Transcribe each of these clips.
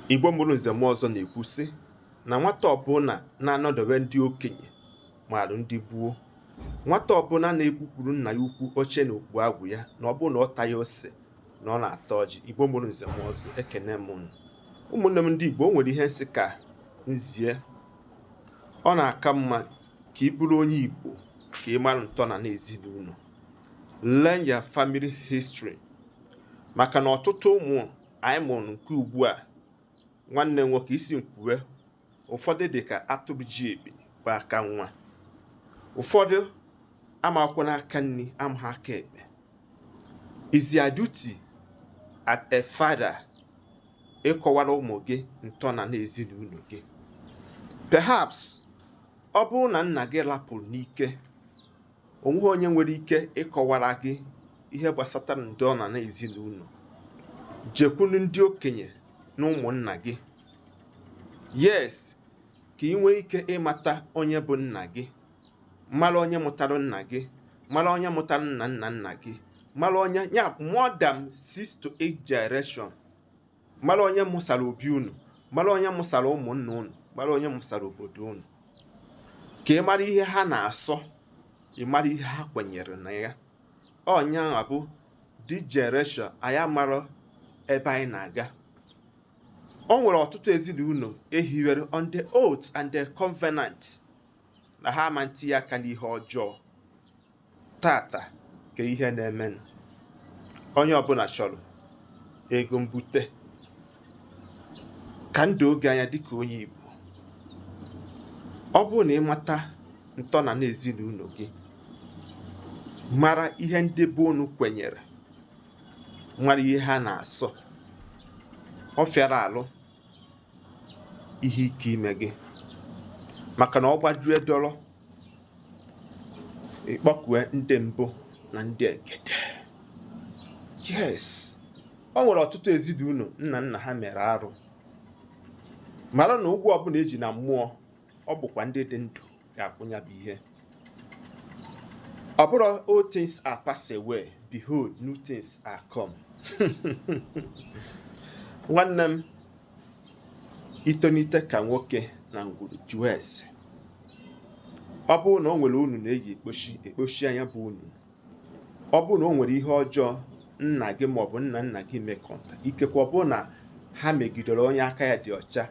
Igbo mụrụ nze mụọ ọzọ na-ekwu sị na nwata ọbụla na-anọdobe ndị okenye maara ndị gboo. Nwata ọbụla na-egbupụrụ nna ya ukwu oche na okpu agwụ ya, na ọ bụrụ na ọ taghị ose na ọ na-ata ọjị. Igbo mụrụ nze mụọ ọzọ, ekene m unu. Ụmụnne m ndị Igbo, o nwere ihe nsị ka nzie. Ọ na-aka mma ka ị bụrụ onye Igbo ka ị mara ntọala n'ezinụlọ. Learn your family history, maka na ọtụtụ ụmụ anyị mụrụ nke ugbu a, nwanne m nwoke, isi nkwuwe, ụfọdụ dị ka atụrụ ji ekpiri bụ aka nwa, ụfọdụ amakwụkwọ n'aka nri, amaghị aka ekpe. Is your duty as a father ịkọwara ụmụ gị ntọala n'ezinụlọ gị. Perhaps ọ bụrụ na nna gị lapụrụ n'ike, onweghị onye nwere ike ịkọwara gị ihe gbasatara ntọala n'ezinụlọ. Jekwunu ndị okenye na ụmụnna gị, yes, ka ị nwee ike ịmata onye bụ nna gị, mara onye mụtara nna gị, mara onye mụtara nna nna nna gị, mara onye ya, more than six to eight generation, mara onye mụsara obi unu, mara onye mụsara ụmụnna unu, mara onye mụsara obodo unu, ka ị mara ihe ha na-asọ, ị mara ihe ha kwenyere na ya. Ọnya bụ the generation anyị amara ebe anyị na-aga. O nwere ọtụtụ ezinụlọ ehiwere on the oath and the covenant na ha ama ntinye aka n'ihe ọjọọ. Tata ka ihe na-emenụ, onye ọbụla chọrọ ego mbute. Ka ndụ oge anya dịka onye Igbo, ọ bụrụ na ịmata ntọala n'ezinụlọ gị, mara ihe ndị be unu kwenyere, mara ihe ha na-asọ, ọ fịara alụ ihe ike ime gị, maka na ọ gbajue dọrọ ịkpọkue ndị mbụ na ndị egede. Yes, o nwere ọtụtụ ezinụlọ nna nna ha mere arụ. Mara na ụgwọ ọbụla eji na mmụọ, ọ bụkwa ndị dị ndụ ga-akwụ ya bụ ihe. Ọ bụrụ "All things are passed away, behold, new things are come." Nwanne m, itonite ka nwoke na ngwuru, jụọ ese. Ọ bụrụ na o nwere unu na-eyi ekpochi ekpochi anya bụ unu, ọ bụrụ na o nwere ihe ọjọọ nna gị maọbụ nna nna gị mekọnta, ikekwe ọ bụrụ na ha megidere onye aka ya dị ọcha,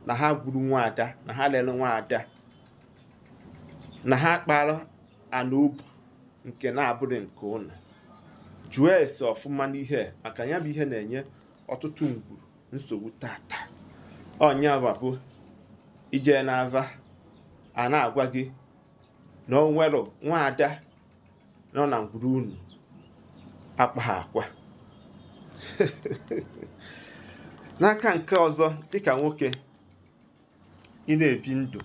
na ha gburu nwaada, na ha lere nwaada, na ha kpara ana obu nke na-abụghị nke unu, jụọ ese ọfụma n'ihe, maka ya bụ ihe na-enye ọtụtụ ngwuru nsogbu tata. Ọnya bụ ije n'ava a na-agwa gị na o nwere nwaada nọ na ngwuru unu akpa ha akwa. N'aka nke ọzọ, dịka nwoke, ị na-ebi ndụ,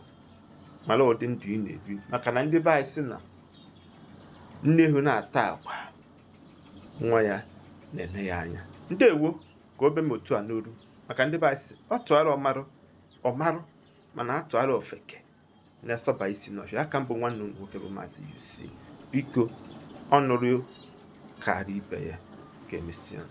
mara ụdị ndụ ị na-ebi, maka na ndị be anyị sị na nne ewu na-ata agwa, nwa ya na-ene ya anya. Ndewo, ka obe m otu a n'oru, maka ndị be anyị sị ọ tụgharị ọmarụ ọmarụ, mana atụgharị ofeke na-esọba isi n'ọfịa. Aka mbụ, nwanne unu nwoke bụ Maazị UC. Biko, ọ nụrụ karịa ibe ya. Ka emesịa.